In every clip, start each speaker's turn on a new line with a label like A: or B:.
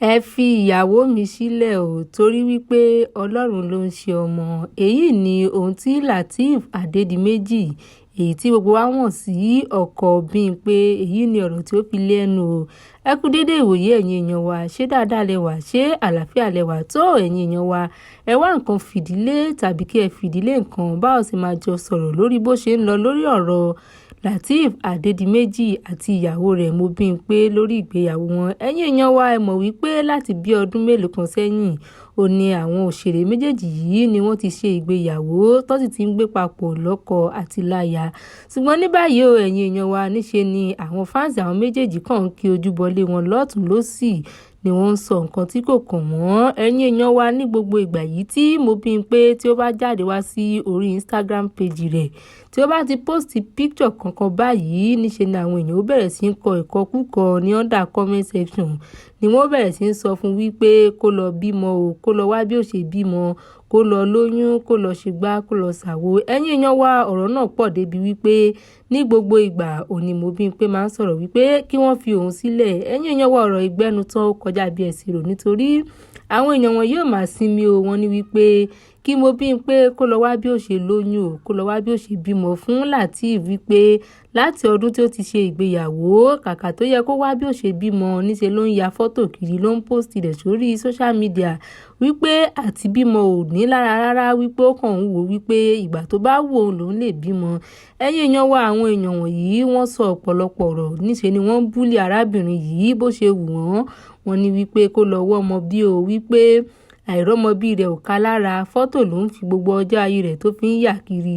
A: Ẹ fi ìyàwó mi sílẹ̀ o, torí wí pé Ọlọ́run ló ń ṣe ọmọ. Èyí ni ohun tí Lateef Adédìméjì, èyí tí gbogbo wa mọ̀ sí Ọkọ Bímpé, èyí ni ọ̀rọ̀ tí ó fi lẹ́nu o. Ẹ kú dédé ìwòyí, ẹ̀yin èèyàn wa. Ṣé dáadáa lẹ wà? Ṣé àlàáfíà lẹ wà? Tó ẹ̀yin èèyàn wa, ẹ wá nǹkan fìdílé tàbí kí ẹ fìdílé nǹkan báwo sì máa jọ sọ̀rọ̀ lórí bó ṣe ń lọ lórí ọ̀rọ̀ Lateef Adédìméjì àti ìyàwó rẹ̀ Mobímpé lórí ìgbéyàwó wọn. Ẹ̀yin èèyàn wa, ẹ mọ̀ wípé láti bí ọdún mélòó kan sẹ́yìn, ó ní àwọn òṣèré méjèèjì yìí ni wọ́n ti ṣe ìgbéyàwó tó sì ti ń gbé papọ̀ lọ́kọ àti láya. Ṣùgbọ́n ní báyìí o, ẹ̀yin èèyàn wa, níṣe ni àwọn fans àwọn méjèèjì kàn ń kí ojúbọlé wọn lọ́tùn lósì ni wọ́n ń sọ nǹkan tí kò kàn wọ́n. Ẹ̀yin èèyàn wa, ní gbogbo ìgbà yìí tí Mobímpé tí ó bá jáde wá sí orí Instagram page rẹ̀, tí ó bá ti post picture kankan báyìí, níṣe ni àwọn èèyàn ó bẹ̀rẹ̀ sí í kọ ìkọkúkọ ní under comment section, ni wọ́n bẹ̀rẹ̀ sí í sọ fún wípé kó lọ bímọ o, kó lọ wá bí ó ṣe bímọ, kó lọ lóyún, kó lọ ṣègbà, kó lọ ṣàwo. Ẹ̀yin èèyàn wa, ọ̀rọ̀ náà pọ̀ débi wípé ní gbogbo ìgbà òní Mobímpé máa ń sọ̀rọ̀ wípé kí wọ́n fi òun sílẹ̀. Ẹ̀yin èèyàn wa, ọ̀rọ̀ ìgbẹ́nu tán, ó kọjá bí ẹ̀sìn rò, nítorí àwọn èèyàn wọn yóò máa sinmi o. Wọ́n ní wípé kí Mobímpé kó lọ wá bí ó ṣe lóyún o, kó lọ wá bí ó ṣe bímọ fún Lateef, wípé láti ọdún tí ó ti ṣe ìgbéyàwó, kàkà tó yẹ kó wá bí ó ṣe bímọ, níṣe ló ń ya fọ́tò kiri, ló ń post rẹ̀ sórí social media, wípé àti bímọ ò ní lára rárá, wípé ó kàn ń wò wípé ìgbà tó bá wù òun lòun lè bímọ. Ẹ̀yin èèyàn wa, àwọn èèyàn wọ̀nyí, wọ́n sọ ọ̀pọ̀lọpọ̀ ọ̀rọ̀. Níṣe ni wọ́n ń bully arábìnrin yìí bó ṣe wù wọ́n. Wọ́n ní wípé kó lọ wọ́ ọmọ bí o, wípé àìrọ́mọbí rẹ̀ ò ká lára, fọ́tò ló ń fi gbogbo ọjọ́ ayé rẹ̀ tó fi ń yà kiri.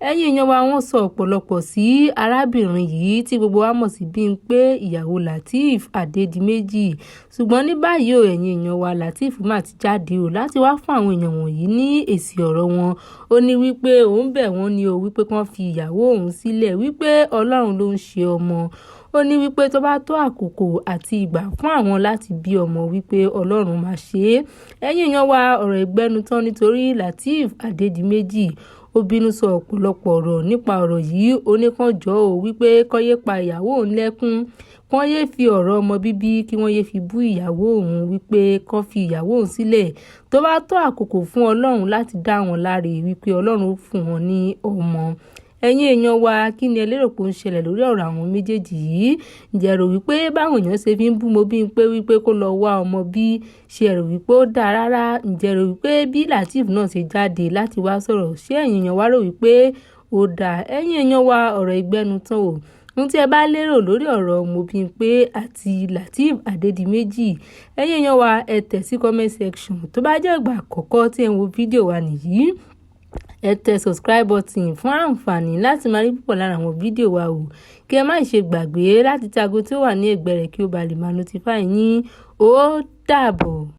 A: Ẹ̀yin èèyàn wa, wọ́n sọ ọ̀pọ̀lọpọ̀ sí arábìnrin yìí tí gbogbo wa mọ̀ sí Bímpé, ìyàwó Lateef Adédìméjì. Ṣùgbọ́n ní báyìí o, ẹ̀yin èèyàn wa, Lateef má ti jáde o láti wá fún àwọn èèyàn wọ̀nyí ní èsì ọ̀rọ̀ wọn. Ó ní wípé òun bẹ̀ wọ́n ní o, wípé kí wọ́n fi ìyàwó òun sílẹ̀, wípé Ọlọ́run ló ń ṣe ọmọ. Ó ní wípé tó bá tó àkókò àti ìgbà fún àwọn láti bí ọmọ, wípé Ọlọ́run máa ṣe é. Ẹ̀yin èèyàn wa, ọ̀rọ̀ ìgbẹ́nu tán, nítorí Lateef Adédìméjì ó bínú sọ ọ̀pọ̀lọpọ̀ ọ̀rọ̀ nípa ọ̀rọ̀ yìí. Ó ní kàn jọ́ ò, wípé kó yé pa ìyàwó òun lẹ́kún, kán yéé fi ọ̀rọ̀ ọmọ bíbí kí wọ́n yéé fi bú ìyàwó òun, wípé kán fi ìyàwó òun sílẹ̀, tó bá tó àkókò fún Ọlọ́run láti dá wọn láre, wípé Ọlọ́run fún wọn ní ọmọ. Ẹ̀yin èèyàn wa, kí ni ẹ lérò pé ó ń ṣẹlẹ̀ lórí ọ̀rọ̀ àwọn méjèèjì yìí? Ǹjẹ́ rò wípé báwọn èèyàn ṣe fi ń bú Mobímpé wípé kó lọ wá ọmọ bí, ṣe rò wípé ó dáa rárá? Ǹjẹ́ rò wípé bí Lateef náà ṣe jáde láti wá sọ̀rọ̀, ṣé ẹ̀yin èèyàn wa rò wípé ó dáa? Ẹ̀yin èèyàn wa, ọ̀rọ̀ ìgbẹ́nu tán o. Ohun tí ẹ bá lérò lórí ọ̀rọ̀ Mobímpé àti Lateef Adédìméjì, ẹ̀yin èèyàn wa, ẹ tẹ̀ sí comment section. Tó bá jẹ́ ìgbà àkọ́kọ́ tí ẹ ń wo fídíò wa nìyí, ẹ tẹ subscribe button fún àǹfààní láti máa rí púpọ̀ lára àwọn fídíò wa o. Kí ẹ má ṣe gbàgbé láti tẹ ago tí ó wà ní ẹ̀gbẹ́ rẹ̀ kí ó ba lè máa notify yín. Ó dàbọ̀.